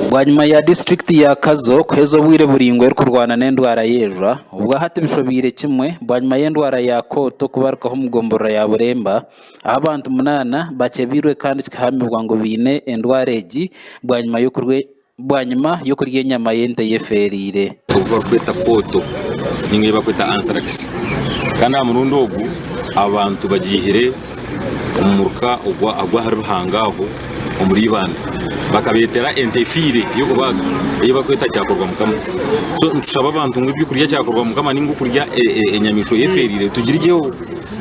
Bwanyima ya disiturikiti ya Kazo kuheza obwire buraingwa erikurwana n'endwara y'ejwa, obwahati bishobeire kimwe bwanyima y'endwara ya kooto kubarukaho omu gomborora ya Buremba ahu abantu munaana bakyebeirwe kandi kikahamibwa ngu baine endwara egi bwanyima Bwanyima y'okurya enyama y'ente eyefeereire. Obu barikweta kooto ninga ei barikweta anthrax. Kandi aha murundi ogu abantu bagiihire omu muruka ogw'ahari Ruhanga aho omuri Ibanda. Bakabeetera ente efiire ey'okubaaga ei barikweta kyakorwa Mukama. So nitushaba abantu ngu ebyokurya kyakorwa Mukama ninga okurya enyamaishwa eyefeereire tugiryeho.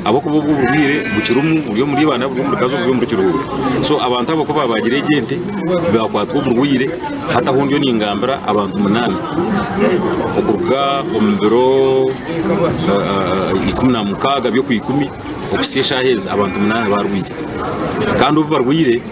Ahabw'okuba obwo oburwaire bukirimu buri omuri Ibanda, buri omuri Kazo, buri omuri Kiruhura. So abantu abo ku baabaagire egyo ente baakwatwa oburwaire, hati ahu ndiyo ningambira abantu munaana okuruga omu biro 16 by'okwikumi okuhitsya eshaaha ezi abantu munaana baarwaire. Kandi obu barwaire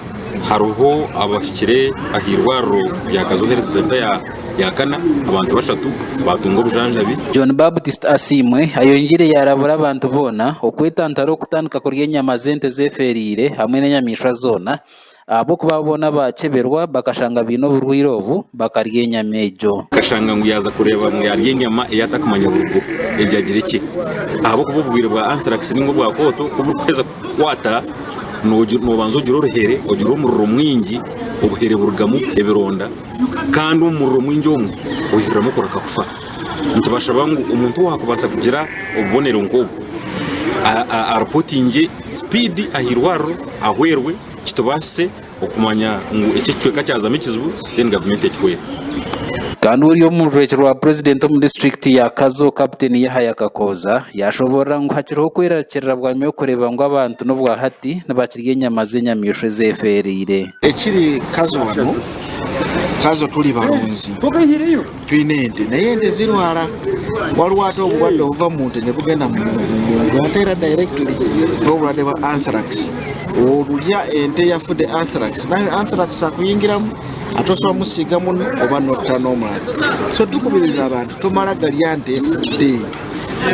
hariho abahikire aha irwariro rya Kazo Health Centre ya. Yakana, abantu bashatu baatunga obujanjabi. John Baptist Asiimwe ayongiire yaarabura abantu boona okwetantara okutandika kurya enyama z'ente ezefeereire hamwe n'enyamaishwa zoona ahabw'okuba boona baakyeberwa bakashanga baine oburwaire obu bakarya enyama egyo. Akashanga ngu yaaza kureeba ngu yaarya enyama ei atakumanya burugo egyo agirekye ahabw'okuba oburwaire bwa anthrax ninga obwa kooto ku burikuheza kukukwata noobanza ogira oruhere, ogira omuriro mwingi, obuhere burugamu ebironda. Kandi omu muriro mwingi omwo oihiriramu okureka kufa. Nitubashaba ngu omuntu owaakubaasa kugira obubonero nk'obwo aripotingye sipiidi aha irwariro ahwerwe kitubaasise okumanya ngu eki ekicweka kyazamu ekizibu then gavumenti ekihwere. Kandi ori omujwekyerwa wa Purezidenti omu disiturikiti ya Kazo, Kaputeni Yahaya Kakooza yashoboorora ngu hakiriho okwerarikirira bwanyima y'okureeba ngu abantu n'obwahati nibakirya enyama z'enyamaishwa ezefeereire. Ekiri Kazo wano, Kazo turi barunzi, twine ente naye ente zirwara. Waliwo ate obulwadde obuva mu nte ne bugenda mu muntu ate era directly n'obulwadde bwa anthrax. Olulya ente eyafudde anthrax nawe anthrax akuyingiramu ate osobola musiiga muno oba n'otta n'omulala. So tukubiriza abantu tomala galya nte efudde.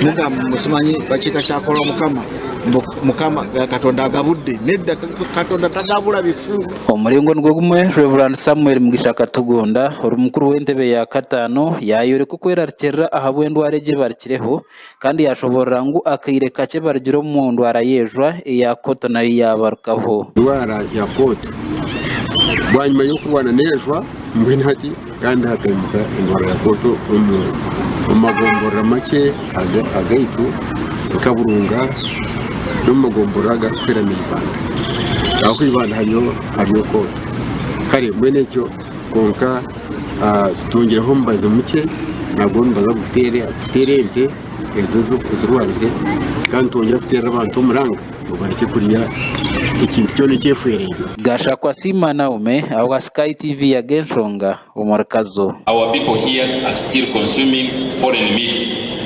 Mugamba mbu simanyi bakiyita kyakola mukama mbu mukama katonda agabudde nedda katonda tagabula bifu. Omuringo nigwo gumwe, Rev. Samuel Mugisha Katugunda, ori mukuru w'entebe ya kataano yaayoreka okwerarikirira ahabw'endwara egi ebarikireho kandi yaashoboorora ngu akaire kakye barugire omu ndwara y'ejwa eya kooto nayo yaabarukaho. Endwara ya kooto bwanyima y'okurwana n'ejwa mbwenu hati Kandi hatandika endwara ya kooto omu magomborora makye agaitu nka Burunga n'omu magomborora agarikuhwera na Ibanda. Ahakuba Ibanda hariyo kooto. Kare mbwenu ekyo kwonka tutungireho omubazi mukye nagwo nibaza kuguteera ente ezo ezirwarize kandi twongyere kuteerera abantu omuranga. Ngu barekye kurya ekintu kyona ekyefwereire. Gashakwa Siima Naume ahabwa Sky TV Ag'enshonga omuri Kazo. Our people here are still consuming foreign meat.